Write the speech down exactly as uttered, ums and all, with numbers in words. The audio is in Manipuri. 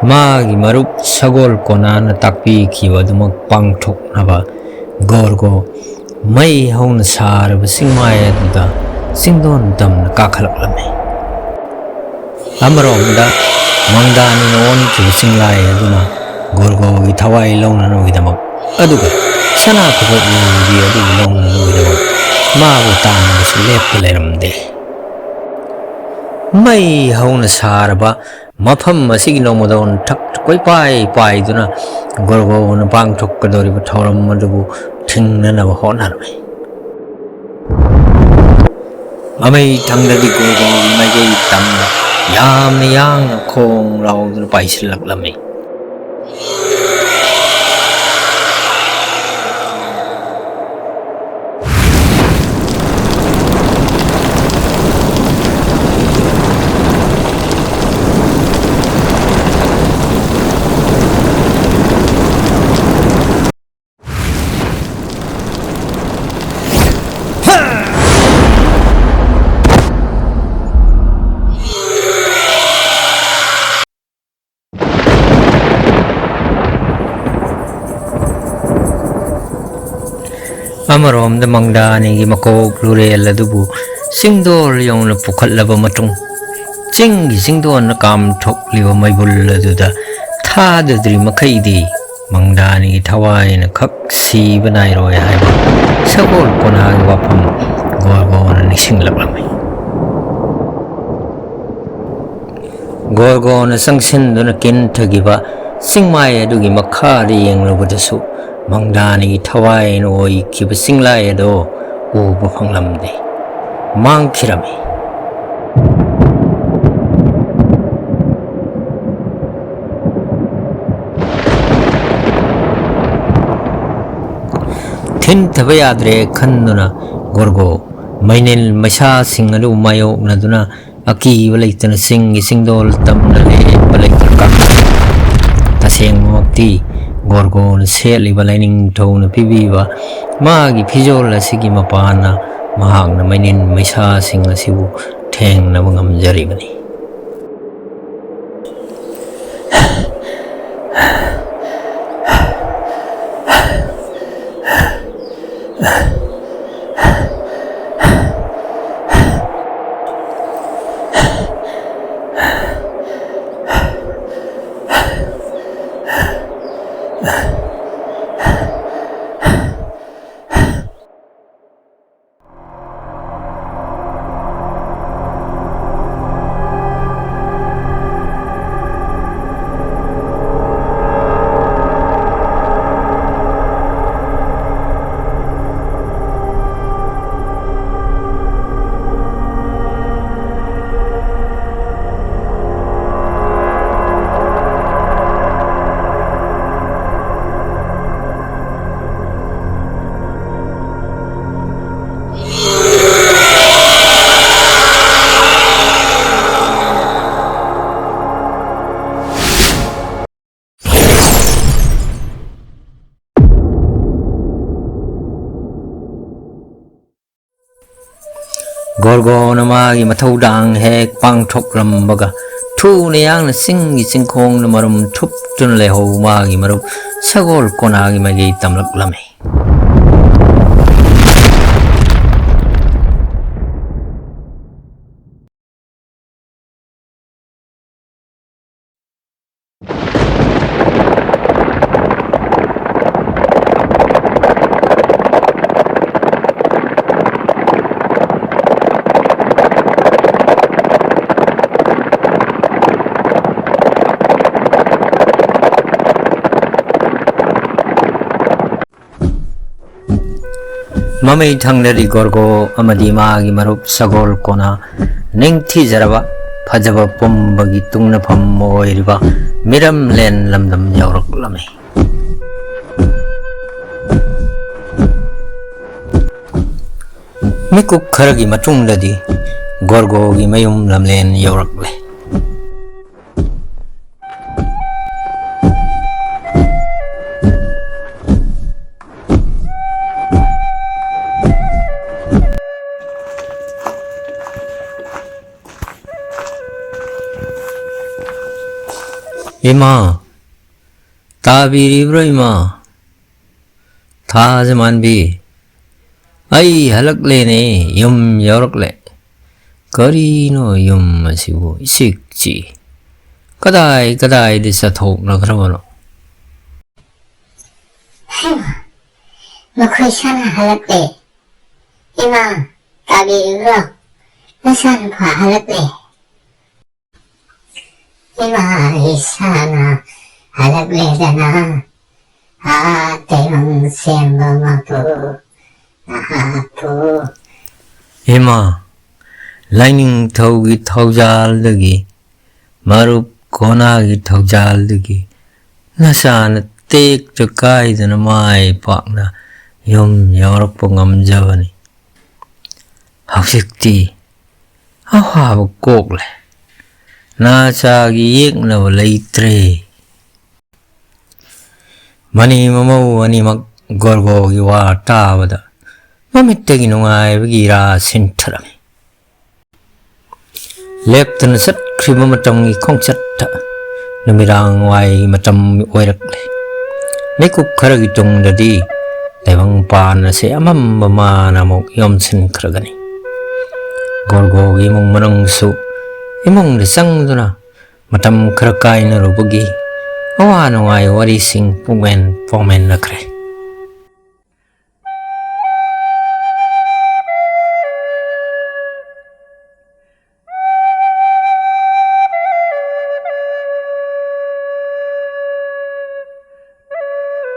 ꯃꯥꯒꯤ ꯃꯔꯨꯞ ꯁꯒꯣꯜ ꯀꯣꯅꯥꯅ ꯇꯥꯛꯄꯤꯈꯤꯕ ꯑꯗꯨꯃꯛ ꯄꯥꯡꯊꯣꯛꯅꯕ ꯒꯣꯔꯒꯣ ꯃꯩ ꯍꯧꯅ ꯁꯥꯔꯕ ꯆꯤꯡꯃꯥꯏ ꯑꯗꯨꯗ ꯆꯤꯡꯗꯣꯟ ꯇꯝꯅ ꯀꯥꯈꯠꯂꯛꯂꯝꯃꯤ꯫ ꯑꯃꯔꯣꯝꯗ ꯃꯪꯗꯥꯅꯤꯅ ꯑꯣꯟꯈꯤꯕ ꯆꯤꯡꯂꯥꯏ ꯑꯗꯨꯅ ꯒꯣꯔꯒꯣꯒꯤ ꯊꯋꯥꯏ ꯂꯧꯅꯅꯕꯒꯤꯗꯃꯛ, ꯑꯗꯨꯒ ꯁꯅꯥ ꯈꯨꯗꯣꯞ ꯂꯨꯕꯤ ꯑꯗꯨꯕꯨ ꯂꯧꯅꯅꯕꯒꯤꯗꯃꯛ ꯃꯥꯕꯨ ꯇꯥꯟꯅꯕꯁꯨ ꯂꯦꯞꯄ ꯂꯩꯔꯝꯗꯦ꯫ ꯃꯩ ꯍꯧꯅ ꯁꯥꯔꯕ ꯃꯐꯝ ꯑꯁꯤꯒꯤ ꯅꯣꯡꯃꯗꯣꯟ ꯊꯛꯇ ꯀꯣꯏꯄꯥꯏ ꯄꯥꯏꯗꯨꯅ ꯒꯣꯔꯒꯣꯅ ꯄꯥꯡꯊꯣꯛꯀꯗꯧꯔꯤꯕ ꯊꯧꯔꯝ ꯑꯗꯨꯕꯨ ꯊꯤꯡꯅꯅꯕ ꯍꯣꯠꯅꯔꯝꯃꯤ꯫ ꯃꯃꯩ ꯊꯪꯗꯗꯤ ꯒꯣꯔꯒꯣꯒꯤ ꯃꯥꯏꯀꯩ ꯇꯝꯅ ꯌꯥꯝꯅ ꯌꯥꯡꯅ ꯈꯣꯡ ꯂꯥꯎꯗꯨꯅ ꯄꯥꯏꯁꯤꯜꯂꯛꯂꯝꯃꯤ꯫ ꯑꯃꯔꯣꯝꯗ ꯃꯪꯗꯥꯅꯤꯒꯤ ꯃꯀꯣꯛ ꯂꯨꯔꯦꯜ ꯑꯗꯨꯕꯨ ꯆꯤꯡꯗꯣꯜ ꯌꯧꯅ ꯄꯨꯈꯠꯂꯕ ꯃꯇꯨꯡ, ꯆꯤꯡꯒꯤ ꯆꯤꯡꯗꯣꯟꯅ ꯀꯥꯝꯊꯣꯛꯂꯤꯕ ꯃꯩꯕꯨꯜ ꯑꯗꯨꯗ ꯊꯥꯗꯗ꯭ꯔꯤ ꯃꯈꯩꯗꯤ ꯃꯪꯗꯥꯅꯤꯒꯤ ꯊꯋꯥꯏꯅ ꯈꯛ ꯁꯤꯕ ꯅꯥꯏꯔꯣꯏ ꯍꯥꯏꯕ ꯁꯒꯣꯜ ꯀꯣꯅꯥꯒꯤ ꯋꯥꯐꯝ ꯒꯣꯔꯒꯣꯅ ꯅꯤꯡꯁꯤꯡꯂꯛꯂꯝꯃꯤ꯫ ꯒꯣꯔꯒꯣꯅ ꯆꯪꯁꯤꯟꯗꯨꯅ ꯀꯤꯟꯊꯈꯤꯕ ꯆꯤꯡꯃꯥꯏ ꯑꯗꯨꯒꯤ ꯃꯈꯥꯗ ꯌꯦꯡꯂꯨꯕꯗꯁꯨ ꯃꯪꯗꯥꯅꯤꯒꯤ ꯊꯋꯥꯏꯅ ꯑꯣꯏꯈꯤꯕ ꯆꯤꯡꯂꯥꯏ ꯑꯗꯣ ꯎꯕ ꯐꯪꯂꯝꯗꯦ꯫ ꯃꯥꯡꯈꯤꯔꯝꯃꯤ꯫ ꯊꯤꯟꯊꯕ ꯌꯥꯗ꯭ꯔꯦ ꯈꯟꯗꯨꯅ ꯒꯣꯔꯒꯣ ꯃꯩꯅꯤꯜ ꯃꯩꯁꯥꯁꯤꯡ ꯑꯗꯨ ꯃꯥꯌꯣꯛꯅꯗꯨꯅ ꯑꯀꯤꯕ ꯂꯩꯇꯅ ꯆꯤꯡꯒꯤ ꯆꯤꯡꯗꯣꯜ ꯇꯝꯅ ꯂꯦꯞꯄ ꯂꯩꯇꯅ ꯀꯥꯈꯠꯂꯤ꯫ ꯇꯁꯦꯡꯕꯃꯛꯇꯤ ꯒꯣꯔꯒꯣꯅ ꯁꯦꯠꯂꯤꯕ ꯂꯥꯏꯅꯤꯡꯊꯧꯅ ꯄꯤꯕꯤꯕ ꯃꯥꯒꯤ ꯐꯤꯖꯣꯜ ꯑꯁꯤꯒꯤ ꯃꯄꯥꯟꯅ ꯃꯍꯥꯛꯅ ꯃꯩꯅꯤꯟ ꯃꯩꯁꯥꯁꯤꯡ ꯑꯁꯤꯕꯨ ꯊꯦꯡꯅꯕ ꯉꯝꯖꯔꯤꯕꯅꯤ꯫ ꯒꯣꯔꯒꯣꯅ ꯃꯥꯒꯤ ꯃꯊꯧꯗꯥꯡ ꯍꯦꯛ ꯄꯥꯡꯊꯣꯛꯂꯝꯕꯒ, ꯊꯨꯅ ꯌꯥꯡꯅ ꯆꯤꯡꯒꯤ ꯆꯤꯡꯈꯣꯡꯗ ꯃꯔꯨꯝ ꯊꯨꯞꯇꯨꯅ ꯂꯩꯍꯧ ꯃꯥꯒꯤ ꯃꯔꯨꯞ ꯁꯒꯣꯜ ꯀꯣꯅꯥꯒꯤ ꯃꯥꯏꯀꯩ ꯇꯝꯂꯛꯂꯝꯃꯤ꯫ ꯃꯃꯩ ꯊꯪꯗꯗꯤ ꯒꯣꯔꯒꯣ ꯑꯃꯗꯤ ꯃꯥꯒꯤ ꯃꯔꯨꯞ ꯁꯒꯣꯜ ꯀꯣꯅꯥ ꯅꯤꯡꯊꯤꯖꯔꯕ ꯐꯖꯕ ꯄꯨꯝꯕꯒꯤ ꯇꯨꯡꯅꯐꯝ ꯑꯣꯏꯔꯤꯕ ꯃꯤꯔꯝꯂꯦꯟ ꯂꯝꯗꯝ ꯌꯧꯔꯛꯂꯝꯃꯤ꯫ ꯃꯤꯀꯨꯞ ꯈꯔꯒꯤ ꯃꯇꯨꯡꯗꯗꯤ ꯒꯣꯔꯒꯣꯒꯤ ꯃꯌꯨꯝ ꯂꯝꯂꯦꯟ ꯌꯧꯔꯛꯂꯦ꯫ ꯏꯃꯥ, ꯇꯥꯕꯤꯔꯤꯕ꯭ꯔꯣ ꯏꯃꯥ? ꯊꯥꯖꯃꯥꯟꯕꯤ, ꯑꯩ ꯍꯜꯂꯛꯂꯦꯅꯦ, ꯌꯨꯝ ꯌꯧꯔꯛꯂꯦ꯫ ꯀꯔꯤꯅꯣ ꯌꯨꯝ ꯑꯁꯤꯕꯨ ꯏꯆꯤꯛ ꯆꯤꯛꯏ? ꯀꯗꯥꯏ ꯀꯗꯥꯏꯗ ꯆꯠꯊꯣꯛꯅꯈ꯭ꯔꯕꯅꯣ? ꯍꯩꯃꯥ, ꯃꯈꯣꯏ ꯁꯥꯟꯅ ꯍꯜꯂꯛꯂꯦ꯫ ꯏꯃꯥ, ꯇꯥꯕꯤꯔꯤꯕ꯭ꯔꯣ? ꯅꯆꯥꯅꯨꯄꯥ ꯍꯜꯂꯛꯂꯦ꯫ ꯏꯃꯥ, ꯏꯁꯥꯅ ꯍꯜꯂꯛꯂꯦꯗꯅ꯫ ꯑꯥ, ꯇꯥꯏꯕꯪ ꯁꯦꯝꯕ ꯃꯄꯨ ꯅꯍꯥꯛꯄꯨ꯫ ꯏꯃꯥ, ꯂꯥꯏꯅꯤꯡꯊꯧꯒꯤ ꯊꯧꯖꯥꯜꯗꯒꯤ, ꯃꯔꯨꯞ ꯀꯣꯅꯥꯒꯤ ꯊꯧꯖꯥꯜꯗꯒꯤ ꯅꯆꯥꯅ ꯇꯦꯛꯇ ꯀꯥꯏꯗꯅ ꯃꯥꯏ ꯄꯥꯛꯅ ꯌꯨꯝ ꯌꯧꯔꯛꯄ ꯉꯝꯖꯕꯅꯤ꯫ ꯍꯧꯖꯤꯛꯇꯤ ꯑꯋꯥꯕ ꯀꯣꯛꯂꯦ꯫ ꯅꯆꯥꯒꯤ ꯌꯦꯛꯅꯕ ꯂꯩꯇ꯭ꯔꯦ꯫ ꯃꯅꯤ ꯃꯃꯧ ꯑꯅꯤꯃꯛ ꯒꯣꯔꯒꯣꯒꯤ ꯋꯥ ꯇꯥꯕꯗ ꯃꯃꯤꯠꯇꯒꯤ ꯅꯨꯡꯉꯥꯏꯕꯒꯤ ꯏꯔꯥ ꯁꯤꯟꯊꯔꯝꯃꯤ꯫ ꯂꯦꯞꯇꯅ ꯆꯠꯈ꯭ꯔꯤꯕ ꯃꯇꯝꯒꯤ ꯈꯣꯡꯆꯠꯇ ꯅꯨꯃꯤꯗꯥꯡ ꯋꯥꯏ ꯃꯇꯝ ꯑꯣꯏꯔꯛꯂꯦ꯫ ꯃꯤꯀꯨꯞ ꯈꯔꯒꯤ ꯇꯨꯡꯗꯗꯤ ꯇꯥꯏꯕꯪ ꯄꯥꯟ ꯑꯁꯤ ꯑꯃꯝꯕ ꯃꯥꯅ ꯑꯃꯨꯛ ꯌꯣꯝꯁꯤꯟꯈ꯭ꯔꯒꯅꯤ꯫ ꯒꯣꯔꯒꯣꯒꯤ ꯏꯃꯨꯡ ꯃꯅꯨꯡꯁꯨ ꯏꯃꯨꯡꯗ ꯆꯪꯗꯨꯅ ꯃꯇꯝ ꯈꯔ ꯀꯥꯏꯅꯔꯨꯕꯒꯤ ꯑꯋꯥ ꯅꯨꯡꯉꯥꯏ ꯋꯥꯔꯤꯁꯤꯡ ꯄꯨꯡꯃꯦꯟ ꯄꯥꯎꯃꯦꯟꯅꯈ꯭ꯔꯦ꯫